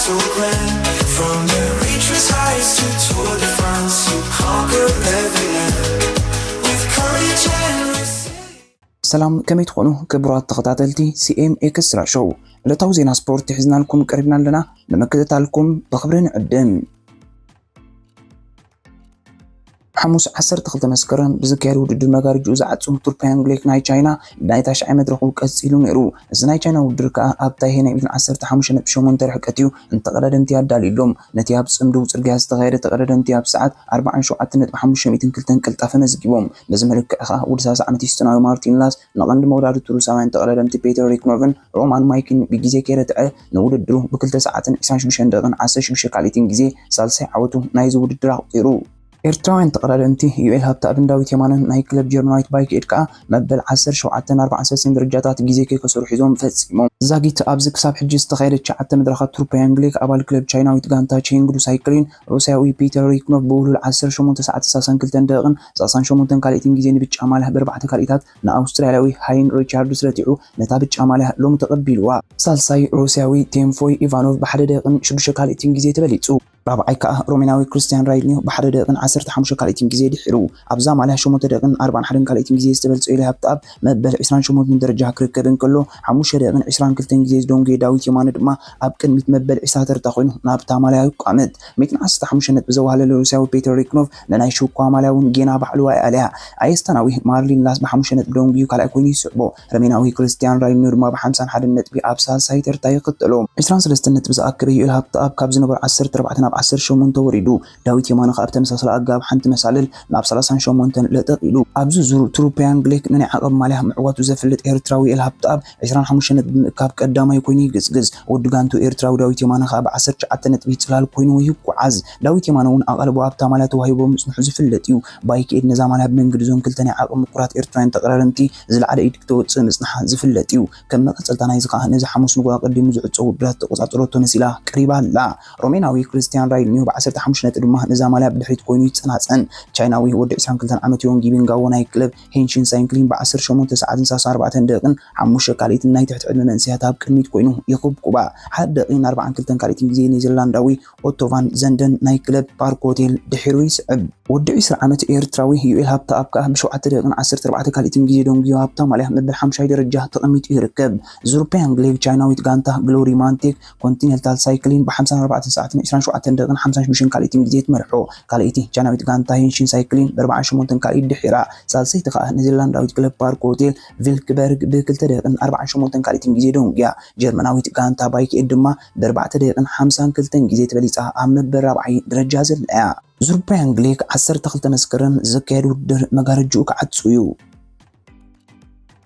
From the reaches highest to Tour de France, you conquer every land with courage and resilience. ሰላም፣ ከመይ ትኾኑ ክቡራት ተኸታተልቲ ሲኤም ኤክስትራ ሾው? ዕለታዊ ዜና ስፖርት ሒዝናልኩም ቀሪብና ኣለና። ንምክትታልኩም ብኽብሪ ንዕድም። ሓሙስ ዓሰርተ ክልተ መስከረም ብዝካየድ ውድድር መጋርጅኡ ዝዓጹ ቱር ፓያንግ ሌክ ናይ ቻይና ብናይ ታሽዓይ መድረኹ ቀጺሉ ነይሩ። እዚ ናይ ቻይና ውድድር ከኣ ኣብ ታይሄ ናይ ሚእትን ዓሰርተ ሓሙሽተ ነጥቢ ሸሞንተ ርሕቀት እዩ ንተቐዳደምቲ ኣዳልዩሎም። ነቲ ኣብ ጽምድው ጽርግያ ዝተኻየደ ተቐዳደምቲ ኣብ ሰዓት ኣርባዓን ሸውዓተን ነጥቢ ሓሙሽተ ሚእትን ክልተን ቅልጣፈ መዝጊቦም። በዚ መልክዕ ከኣ ወዲ ሰላሳ ዓመት ሂስቶናዊ ማርቲን ላስ ንቐንዲ መወዳድርቱ ሩሳውያን ተቐዳደምቲ ፔተር ሪክኖቭን ሮማን ማይክን ብግዜ ከይረትዐ ንውድድሩ ብክልተ ሰዓትን ዕስራን ሽዱሽተን ደቂቕን ዓሰርተ ሽዱሽተ ካልኢትን ግዜ ሳልሳይ ዓወቱ ናይዚ ውድድር ኣቑጺሩ። ኤርትራውያን ተቐዳደምቲ ዩኤል ሃብተኣብን ዳዊት የማነን ናይ ክለብ ጀርመናዊት ባይክ ኤድ ከኣ መበል ዓሰርተ ሸውዓተን ኣርባዓን ሰለስተን ደረጃታት ግዜ ከይከሰሩ ሒዞም ፈጺሞም። ዛጊት ኣብዚ ክሳብ ሕጂ ዝተኻየደ ትሽዓተ መድረኻት ቱር ፓያንግ ሌክ ኣባል ክለብ ቻይናዊት ጋንታ ቼንግዱ ሳይክሊን ሩስያዊ ፒተር ሪክኖቭ ብውህሉል ዓሰርተ ሸሞንተ ሰዓት ሰላሳን ክልተን ደቂቕን ሰላሳን ሸሞንተን ካልኢትን ግዜ ንብጫ ማልያ ብኣርባዕተ ካልኢታት ንኣውስትራልያዊ ሃይን ሪቻርድስ ረቲዑ ነታ ብጫ ማልያ ሎሚ ተቐቢልዋ። ሳልሳይ ሩስያዊ ቴንፎይ ኢቫኖቭ ብሓደ ደቂቕን ሽዱሽተ ካልኢትን ግዜ ተበሊጹ። ራብዓይ ከኣ ሮሜናዊ ክርስቲያን ራይድኒዮ ብሓደ ደቂቕን ዓሰርተ ሓሙሽተ ካልኢትን ግዜ ድሒሩ ኣብዛ ማልያ ሸሞንተ ደቂቕን ኣርባዓን ሓደን ካልኢትን ግዜ ዝተበልጸ ዩኤል ሃብተኣብ መበል ዕስራን ሸሞንተን ደረጃ ክርከብ እንከሎ፣ ሓሙሽተ ደቂቕን ዕስራን ክልተን ግዜ ዝደንጎየ ዳዊት የማነ ድማ ኣብ ቅድሚት መበል ዕስራ ተርታ ኮይኑ ናብታ ማልያ ይቋመት። ሚእትን ዓሰርተ ሓሙሽተ ነጥቢ ዘዋህለለ ሩስያዊ ፔተር ሪክኖቭ ንናይ ሽኳ ማልያ እውን ጌና ባዕሉ ኣይኣለያ። ኣየስታናዊ ማርሊን ላስ ብሓሙሽተ ነጥቢ ደንጉዩ ካልኣይ ኮይኑ ይስዕቦ። ረሜናዊ ክርስቲያን ራይድኒዮ ድማ ብሓምሳን ሓደን ነጥቢ ኣብ ሳልሳይ ተርታ ይኽተሎ። ዕስራን ሰለስተን ነጥቢ ዝኣከበ ዩኤል ሃብተኣብ ካብ ዝነበሮ ዓሰርተ ኣርባዕተ ናብ ዓሰርተ ሸሞንተ ወሪዱ። ዳዊት የማነ ከኣ ብተመሳሳሊ ኣገባብ ሓንቲ መሳልል ናብ ሰላሳን ሸሞንተን ለጠቕ ኢሉ። ኣብዚ ዙር ቱር ፓያንግ ሌክ ንናይ ዓቐብ ማልያ ምዕዋቱ ዘፍልጥ ኤርትራዊ ዩኤል ሃብተኣብ ዕስራን ሓሙሽተን ነጥቢ ብምእካብ ቀዳማይ ኮይኑ ይግስግስ። ወዲ ጋንቱ ኤርትራዊ ዳዊት የማነ ከኣ ብዓሰርተ ትሽዓተ ነጥቢ ጽላል ኮይኑ ይጓዓዝ። ዳዊት የማነ እውን ኣቓልቦ ኣብታ ማልያ ተዋሂቦ ምጽንሑ ዝፍለጥ እዩ። ባይክ ኤድ ነዛ ማልያ ብመንገዲ እዞም ክልተ ናይ ዓቐብ ምቁራት ኤርትራውያን ተቐዳደምቲ ዝለዓለ ኢድ ክተውጽእ ምጽንሓ ዝፍለጥ እዩ። ከም መቐጸልታ ናይዚ ከኣ ነዚ ሓሙስ ንግሆ ኣቐዲሙ ዝዕጾ ውድድራት ተቆጻጸረቶ መሲላ ቀሪባ ኣላ። ሮሜናዊ ክርስቲያን ራይድኒዮ ብዓሰርተ ሓሙሽተ ነጥቢ ድማ ነዛ ማልያ ብድሕሪት ኮይኑ ይጸናጸን። ቻይናዊ ወዲ ዕስራን ክልተን ዓመት ዮንጊ ቢንጋዎ ናይ ክለብ ሄንሽን ሳይክሊን ብዓሰርተ ሸሞንተ ሰዓትን ሰላሳን ኣርባዕተን ደቂቕን ሓሙሽተ ካልኢትን ናይ ትሕቲ ዕድመ መንእሰያት ኣብ ቅድሚት ኮይኑ ይኹብኩባ። ሓደ ደቂቕን ኣርባዓን ክልተን ካልኢትን ግዜ ኔዘርላንዳዊ ኦቶ ቫን ዘንደን ናይ ክለብ ፓርክ ሆቴል ድሒሩ ይስዕብ። ወዲ ዕስራ ዓመት ኤርትራዊ ዩኤል ሃብተኣብ ከኣ ብሸውዓተ ደቂቕን ዓሰርተ ኣርባዕተ ካልኢትን ግዜ ደንጉዩ ኣብታ ማልያ መበል ሓምሻይ ደረጃ ተቐሚጡ ይርከብ። ዙር ፓያንግ ሌክ ቻይናዊት ጋንታ ግሎሪ ማንቴክ ኮንቲኔንታል ሳይክሊን ብሓምሳን ኣርባዕተን ሰዓትን ዕስራን ሸውዓተን ደቂቕን ሓምሳን ሽዱሽተን ካልኢትን ግዜ ትመርሖ። ካልኣይቲ ቻይናዊት ጋንታ ሄንሽን ሳይክሊን ብኣርባዓን ሸሞንተን ካልኢት ድሒራ። ሳልሰይቲ ከኣ ኔዘርላንዳዊት ክለብ ፓርክ ሆቴል ቪልክበርግ ብክልተ ደቂቕን ኣርባዓን ሸሞንተን ካልኢትን ግዜ ደንጉያ። ጀርመናዊት ጋንታ ባይክ ኤድ ድማ ብኣርባዕተ ደቂቕን ሓምሳን ክልተን ግዜ ተበሊጻ ኣብ መበል ራብዓይ ደረጃ ዘላ እያ። ዙር ፓያንግ ሌክ ዓሰርተ ክልተ መስከረም ዝካየድ ውድድር መጋረጅኡ ክዓጹ እዩ።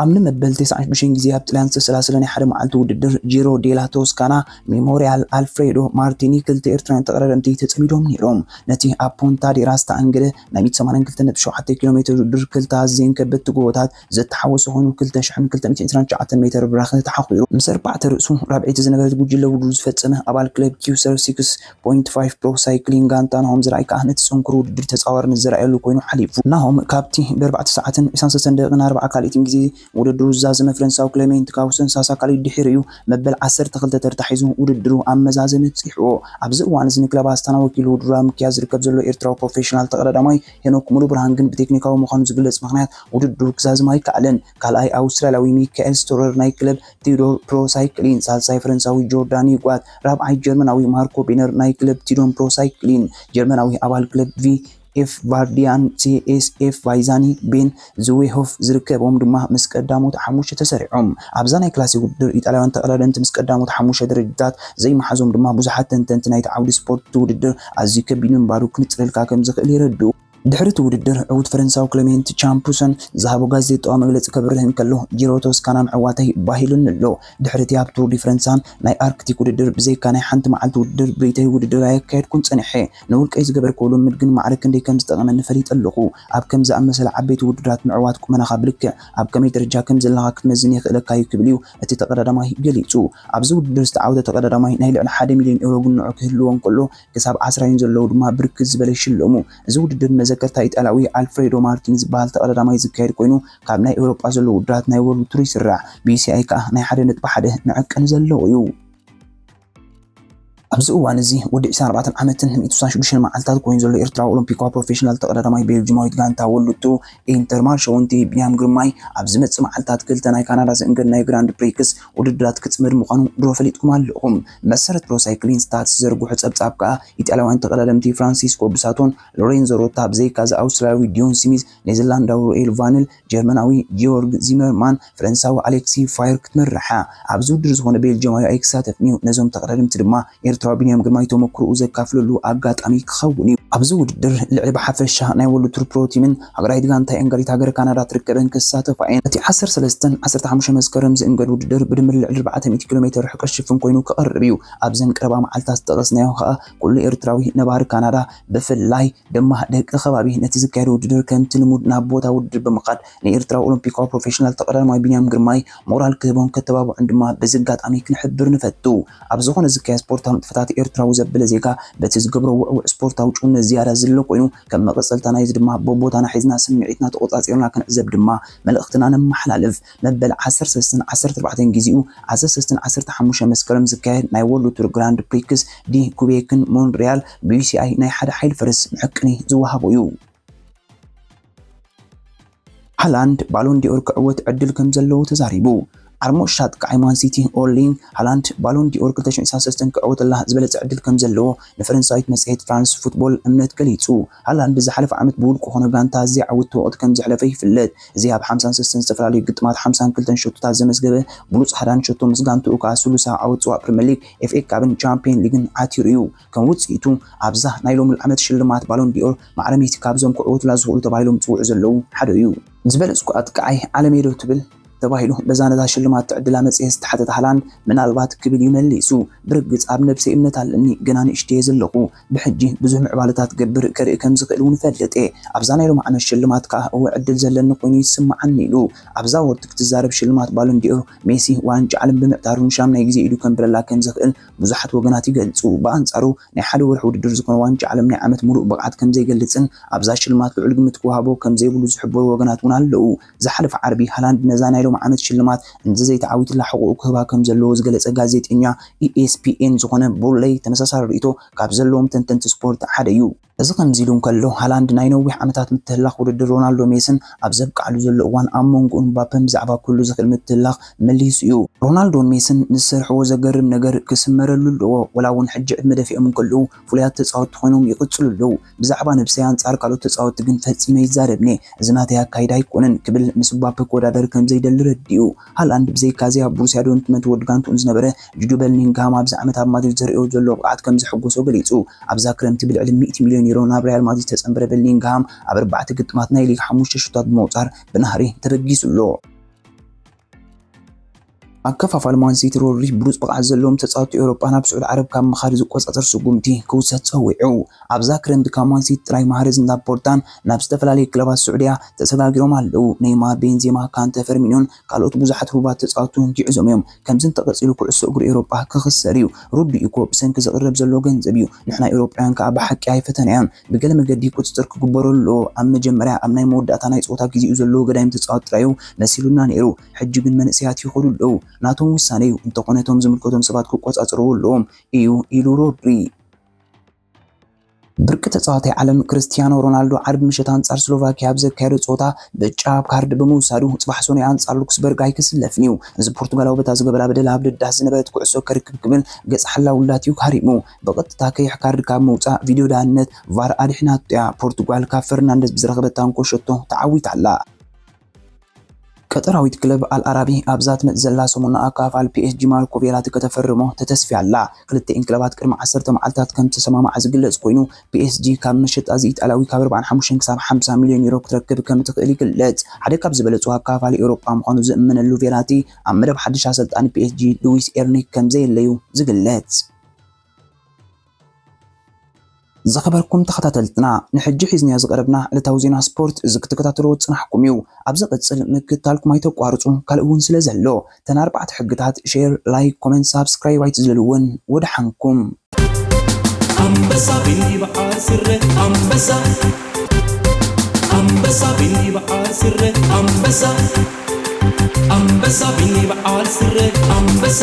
ኣብ ንመበል ተስዓን ሽዱሽተን ግዜ ኣብ ጥልያን ዝተሰላሰለ ናይ ሓደ መዓልቲ ውድድር ጂሮ ዴላ ቶስካና ሜሞርያል ኣልፍሬዶ ማርቲኒ ክልተ ኤርትራውያን ተቐዳደምቲ ተጸሚዶም ነይሮም። ነቲ ኣብ ፖንታ ዴራ ዝተኣንገደ ናይ ሚእቲ ሰማንያን ክልተን ነጥቢ ሸውዓተ ኪሎ ሜትር ውድድር ክልተ ኣዝየን ከበድቲ ጎቦታት ዘተሓወሰ ኮይኑ፣ ክልተ ሽሕን ክልተ ሚእትን ዕስራን ትሽዓተን ሜትር ብራኸ ተሓኺሩ። ምስ ኣርባዕተ ርእሱ ራብዐይቲ ዝነበረት ጉጅለ ውድድሩ ዝፈጸመ ኣባል ክለብ ኪውሰር ሲክስ ፖይንት ፋይቭ ፕሮ ሳይክሊን ጋንታ ናሆም ዘርኣይ ከኣ ነቲ ጽንኩር ውድድር ተጻዋርነት ዘርኣየሉ ኮይኑ ሓሊፉ። ናሆም ካብቲ ብኣርባዕተ ሰዓትን ዕስራን ሰለስተን ደቂቕን ኣርባዓ ካልኢትን ግዜ ውድድሩ ዝዛዘመ ፈረንሳዊ ክለሜንት ካውሰን ሳሳ ካልኢት ድሒሩ እዩ መበል ዓሰርተ ክልተ ተርታ ሒዙ ውድድሩ ኣብ መዛዘሚ ኣብጺሕዎ። ኣብዚ እዋን እዚ ንክለብ ኣስታና ወኪሉ ውድድሩ ኣብ ምክያድ ዝርከብ ዘሎ ኤርትራዊ ፕሮፌሽናል ተቐዳዳማይ ሄኖክ ሙሉብርሃን ግን ብቴክኒካዊ ምዃኑ ዝግለጽ ምኽንያት ውድድሩ ክዛዝም ኣይከኣለን። ካልኣይ ኣውስትራልያዊ ሚካኤል ስቶረር ናይ ክለብ ቲዩዶር ፕሮ ሳይክሊን፣ ሳልሳይ ፈረንሳዊ ጆርዳን ዩጓት፣ ራብዓይ ጀርመናዊ ማርኮ ቤነር ናይ ክለብ ቲዶን ፕሮ ሳይክሊን፣ ጀርመናዊ ኣባል ክለብ ቪ ኤፍ ቫርዲያን ሲ ኤስ ኤፍ ቫይዛኒ ቤን ዝዌሆፍ ዝርከቦም ድማ ምስ ቀዳሞት ሓሙሽተ ተሰሪዖም። ኣብዛ ናይ ክላሲክ ውድድር ኢጣልያውያን ተቐዳደምቲ ምስ ቀዳሞት ሓሙሽተ ደረጃታት ዘይመሓዞም ድማ ብዙሓት ተንተንቲ ናይቲ ዓውዲ ስፖርት እቲ ውድድር ኣዝዩ ከቢድ ምንባሩ ክንጽለልካ ከም ዝኽእል የረድኡ። ድሕሪ እቲ ውድድር ዕዉት ፈረንሳዊ ክለሜንት ቻምፑሰን ዝሃቦ ጋዜጣዊ መግለጺ ከብርህ እንከሎ፣ ጂሮ ቶስካና ምዕዋተይ ባህ ኢሉኒ ኣሎ። ድሕሪ እቲ ኣብ ቱር ዲ ፍረንሳን ናይ ኣርክቲክ ውድድር ብዘይካ ናይ ሓንቲ መዓልቲ ውድድር ብሪተይ ውድድር ኣየካየድኩን ጸኒሐ። ንውልቀይ ዝገበርክዎ ልምምድ ግን ማዕረ ክንደይ ከም ዝጠቐመኒ ፈሊጠ ኣለኹ። ኣብ ከምዚ ዝኣመሰለ ዓበይቲ ውድድራት ምዕዋት ቁመናኻ ብልክዕ ኣብ ከመይ ደረጃ ከም ዘለኻ ክትመዝን የኽእለካ እዩ ክብል እዩ እቲ ተቐዳዳማይ ገሊጹ። ኣብዚ ውድድር ዝተዓወተ ተቐዳዳማይ ናይ ልዕሊ ሓደ ሚልዮን ኤውሮ ግንዖ ክህልዎ እንከሎ፣ ክሳብ ዓስራ እዮም ዘለዉ ድማ ብርክት ዝበለ ይሽለሙ። እዚ ውድድር መዘከርታ ኢጣልያዊ ኣልፍሬዶ ማርቲኒ ዝበሃል ተቐዳዳማይ ዝካየድ ኮይኑ፣ ካብ ናይ ኤውሮጳ ዘለዉ ውድድራት ናይ ወርልድ ቱር ይስራዕ። ቢ ሲ ኣይ ከኣ ናይ ሓደ ነጥቢ ሓደ መዐቀኒ ዘለዎ እዩ። ኣብዚ እዋን እዚ ወዲ ዕስራን ኣርባዕተን ዓመትን ሚእቲ ስሳን ሽዱሽተን መዓልታት ኮይኑ ዘሎ ኤርትራዊ ኦሎምፒካዊ ፕሮፌሽናል ተቐዳዳማይ ቤልጅማዊት ጋንታ ወሉቱ ኢንተርማርሽ ኣወንቲ ቢንያም ግርማይ፣ ኣብ ዝመጽእ መዓልታት ክልተ ናይ ካናዳ ዝእንገድ ናይ ግራንድ ፕሪክስ ውድድራት ክጽመድ ምዃኑ ድሮ ፈሊጥኩም ኣለኹም። መሰረት ፕሮ ሳይክሊን ስታትስ ዝዘርግሑ ጸብጻብ ከኣ፣ ኢጣልያውያን ተቐዳደምቲ ፍራንሲስኮ ብሳቶን ሎሬንዞ ሮታ፣ ብዘይካ እዚ ኣውስትራልያዊ ዲዮን ስሚዝ፣ ኔዘርላንዳዊ ሮኤል ቫንል፣ ጀርመናዊ ጊዮርግ ዚመርማን፣ ፈረንሳዊ ኣሌክሲ ፋየር ክትመርሓ። ኣብዚ ውድድር ዝኾነ ቤልጅማዊ ኣይክሳተፍን እዩ። ነዞም ተቐዳደምቲ ድማ ኤርትራዊ ቢንያም ግርማይ ተመክሮኡ ዘካፍለሉ ኣጋጣሚ ክኸውን እዩ። ኣብዚ ውድድር ልዕሊ ብሓፈሻ ናይ ወሉቱ ፕሮ ቲምን ሃገራዊት ጋንታ ኤንጋሊት ሃገረ ካናዳ ትርከበን ክሳተፋ እየን። እቲ ዓሰርተ ሰለስተን ዓሰርተ ሓሙሽተ መስከረም ዝእንገድ ውድድር ብድምር ልዕሊ ኣርባዕተ ሚእቲ ኪሎ ሜትር ርሕቀት ሽፍን ኮይኑ ክቐርብ እዩ። ኣብዘን ቀረባ መዓልታት ዝጠቐስናዮ ከኣ ኩሉ ኤርትራዊ ነባሪ ካናዳ ብፍላይ ድማ ደቂ ከባቢ ነቲ ዝካየድ ውድድር ከምቲ ልሙድ ናብ ቦታ ውድድር ብምኻድ ንኤርትራዊ ኦሎምፒካዊ ፕሮፌሽናል ተቐዳዳማይ ቢንያም ግርማይ ሞራል ክህቦን ከተባብዖን ድማ በዚ ኣጋጣሚ ክንሕብር ንፈቱ። ኣብ ዝኾነ ዝካየድ ስፖርታዊ ንጥፈታት ኤርትራዊ ዘበለ ዜጋ በቲ ዝገብሮ ውዕውዕ ስፖርታዊ ጭውነት ዝያዳ ዝሎ ኮይኑ፣ ከም መቐጸልታ ናይዚ ድማ በቦታና ሒዝና ስምዒትና ተቖጻጺርና ክንዕዘብ ድማ መልእኽትና ነመሓላልፍ። መበል ዓሰርተ ሰለስተን ዓሰርተ ኣርባዕተን ግዜኡ ዓሰርተ ሰለስተን ዓሰርተ ሓሙሽተ መስከረም ዝካየድ ናይ ወርልድ ቱር ግራንድ ፕሪክስ ዲ ኩቤክን ሞንሪያል ብዩሲኣይ ናይ ሓደ ሓይል ፈረስ መዐቀኒ ዝወሃቦ እዩ። ሃላንድ ባሎን ዲኦር ክዕወት ዕድል ከም ዘለዎ ተዛሪቡ። ዓርሞሽ ኣጥቃዓይ ማን ሲቲ ኤርሊንግ ሃላንድ ባሎን ዲኦር ክልተ ሽሕን ዕስራን ሰለስተን ክዕወተላ ዝበለጸ ዕድል ከም ዘለዎ ንፈረንሳዊት መጽሔት ፍራንስ ፉትቦል እምነት ገሊጹ። ሃላንድ ዝሓለፈ ዓመት ብውልቁ ኮነ ጋንታ ኣዝያ ዕውትቲ ወቕቲ ከም ዘሕለፈ ይፍለጥ። እዚ ኣብ ሓምሳን ሰለስተን ዝተፈላለዩ ግጥማት ሓምሳን ክልተን ሸቶታት ዘመዝገበ ብሉጽ ሓዳን ሸቶ ምስ ጋንትኡ ከኣ ስሉሳ ዓወት ጽዋእ ፕሪምየር ሊግ፣ ኤፍኤ ካፕን ቻምፒየን ሊግን ዓቲሩ እዩ። ከም ውጽኢቱ ኣብዛ ናይ ሎሚ ዓመት ሽልማት ባሎን ዲኦር ማዕረ ሚእቲ ካብዞም ክዕወቱላ ዝኽእሉ ተባሂሎም ዝጽውዑ ዘለዉ ሓደ እዩ። ዝበለጽኩ ኣጥቃዓይ ዓለመይ ዶ ትብል? ተባሂሉ በዛ ነዛ ሽልማት ትዕድላ መጽሔት ዝተሓተተ ሃላንድ ምናልባት ክብል እዩ መሊሱ። ብርግጽ ኣብ ነብሰይ እምነት ኣለኒ፣ ገና ንእሽቶ እየ ዘለኹ። ብሕጂ ብዙሕ ምዕባለታት ክገብር ከርኢ ከም ዝኽእል እውን እፈልጥ እየ። ኣብዛ ናይ ሎሚ ዓመት ሽልማት ከኣ እወ ዕድል ዘለኒ ኮይኑ ይስምዓኒ ኢሉ። ኣብዛ ወርት ክትዛረብ ሽልማት ባሎን ዲኦር ሜሲ ዋንጫ ዓለም ብምዕታሩ ንሻምናይ ግዜ ኢዱ ከንብረላ ከም ዝኽእል ብዙሓት ወገናት ይገልጹ። ብኣንጻሩ ናይ ሓደ ወርሒ ውድድር ዝኾነ ዋንጫ ዓለም ናይ ዓመት ሙሉእ ብቕዓት ከም ዘይገልጽን ኣብዛ ሽልማት ልዑል ግምት ክወሃቦ ከም ዘይብሉ ዝሕበሩ ወገናት እውን ኣለዉ። ዝሓለፈ ዓርቢ ሃላንድ ነዛ ናይ ሎሚ ዓመት ሽልማት እንተዘይተዓዊትላ ሕቑኡ ክህባ ከም ዘለዎ ዝገለጸ ጋዜጠኛ ኢኤስፒኤን ዝኾነ ቡርለይ ተመሳሳሊ ርእይቶ ካብ ዘለዎም ተንተንቲ ስፖርት ሓደ እዩ። እዚ ከምዚ ኢሉ እንከሎ፣ ሃላንድ ናይ ነዊሕ ዓመታት ምትህልላኽ ውድድር ሮናልዶ ሜስን ኣብ ዘብቅዓሉ ዘሎ እዋን ኣብ መንጎኡን ምባፔን ብዛዕባ ኩሉ ዝኽእል ምትህልላኽ መሊሱ እዩ። ሮናልዶን ሜስን ንዝሰርሕዎ ዘገርም ነገር ክስመረሉ ኣለዎ። ወላ እውን ሕጂ ዕድመ ደፊኦም እንከለዉ ፍሉያት ተጻወትቲ ኮይኖም ይቕጽሉ ኣለዉ። ብዛዕባ ነብሰይ ኣንጻር ካልኦት ተጻወትቲ ግን ፈጺመ ኣይዛረብን እየ። እዚ ናተይ ኣካይዳ ኣይኮነን ክብል ምስ ምባፔ ክወዳደር ከም ዘይደሊ ረዲኡ። ሃላንድ ብዘይካዚ ኣብ ቦሩስያ ዶርትመንድ ወዲ ጋንትኡ ንዝነበረ ጁድ በሊንግሃም ኣብዚ ዓመት ኣብ ማድሪድ ዘርእዮ ዘሎ ብቕዓት ከም ዘሐጎሶ ገሊጹ። ኣብዛ ክረምቲ ብልዕሊ ሚእቲ ሚልዮን ዩሮ ናብ ሪያል ማድሪድ ዝተጸንበረ በሊንግሃም ኣብ ኣርባዕተ ግጥማት ናይ ሊግ ሓሙሽተ ሹታት ብምቑጻር ብናህሪ ተበጊሱ ኣሎ። ኣከፋፋሊ ማን ሲቲ ሮድሪ ብሉጽ ብቕዓት ዘለዎም ተጻወትቲ ኤውሮጳ ናብ ስዑዲ ዓረብ ካብ ምኻድ ዝቆጻጸር ስጉምቲ ክውሰድ ጸዊዑ። ኣብዛ ክረምቲ ካብ ማን ሲቲ ጥራይ ማህረዝን ላፖርታን ናብ ዝተፈላለዩ ክለባት ስዑድያ ተሰጋጊሮም ኣለዉ። ኔይማር፣ ቤንዜማ፣ ካንተ፣ ፈርሚኒዮን ካልኦት ብዙሓት ህቡባት ተጻወትቲ እውን ክዕዞም እዮም። ከምዚ እንተቐጺሉ ኩዕሶ እግሪ ኤውሮጳ ክኽሰር እዩ። ርዱእ እኮ ብሰንኪ ዝቕረብ ዘሎ ገንዘብ እዩ። ንሕና ኤውሮጳውያን ከኣ ብሓቂ ኣይፈተናዮን። ብገለ መገዲ ቁጽጽር ክግበረሉ ኣለዎ። ኣብ መጀመርያ ኣብ ናይ መወዳእታ ናይ ጸወታ ግዜኡ ዘለዎ ገዳይም ተጻወቲ ጥራይ እዩ መሲሉና ነይሩ። ሕጂ ግን መንእሰያት ይኸዱ ኣለዉ። ናቶም ውሳነ እዩ። እንተኾነ እቶም ዝምልከቶም ሰባት ክቆጻጸርዎ ኣለዎም እዩ ኢሉ ሮድሪ። ብርቂ ተጻዋታይ ዓለም ክርስቲያኖ ሮናልዶ ዓርቢ ምሸት ኣንጻር ስሎቫኪያ ኣብ ዘካየዶ ጸወታ ብጫ ካርድ ብምውሳዱ፣ ጽባሕ ሰኑይ ኣንጻር ሉክስበርግ ኣይክስለፍን እዩ። እዚ ፖርቱጋላዊ በታ ዝገበራ በደል ኣብ ልዳት ዝነበረት ኩዕሶ ከርክብ ክብል ገጽ ሓላው ላትዩ ሃሪሙ። ብቐጥታ ቀይሕ ካርድ ካብ ምውጻእ ቪድዮ ዳንነት ቫር ኣድሒናቶ እያ። ፖርቱጋል ካብ ፈርናንደዝ ብዝረኸበታ እንኮ ሸቶ ተዓዊታ ኣላ። ቀጠራዊት ክለብ ኣል ኣራቢ ኣብዛ ትመጽእ ዘላ ሰሙን ንኣካፋል ፒኤስጂ ማርኮ ቬራቲ ከተፈርሞ ተተስፍያ ኣላ። ክልቲኤን ክለባት ቅድሚ ዓሰርተ መዓልታት ከም ዝተሰማምዓ ዝግለጽ ኮይኑ፣ ፒኤስጂ ካብ መሸጣ እዚ ኢጣልያዊ ካብ ኣርባዓን ሓሙሽተን ክሳብ ሓምሳ ሚልዮን ዩሮ ክትረክብ ከም ትኽእል ይግለጽ። ሓደ ካብ ዝበለጹ ኣካፋሊ ኤውሮጳ ምዃኑ ዝእመነሉ ቬራቲ፣ ኣብ መደብ ሓድሽ ኣሰልጣኒ ፒኤስጂ ሉዊስ ኤንሪክ ከም ዘየለዩ ዝግለጽ። ዝኸበርኩም ተኸታተልትና፣ ንሕጂ ሒዝናዮ ዝቐረብና ዕለታዊ ዜና ስፖርት እዚ ክትከታተልዎ ዝጸናሕኩም እዩ። ኣብ ዝቕጽል ምክትታልኩም ኣይተቋርጹ፣ ካልእ እውን ስለ ዘሎ። እተን ኣርባዕተ ሕግታት፣ ሼር፣ ላይክ፣ ኮመንት፣ ሳብስክራይብ ኣይትዝለልወን። ወደሓንኩም። ኣንበሳ ቢኒ በዓል ስረ ኣንበሳ፣ ኣንበሳ ቢኒ በዓል ስረ ኣንበሳ፣ ኣንበሳ ቢኒ በዓል ስረ ኣንበሳ።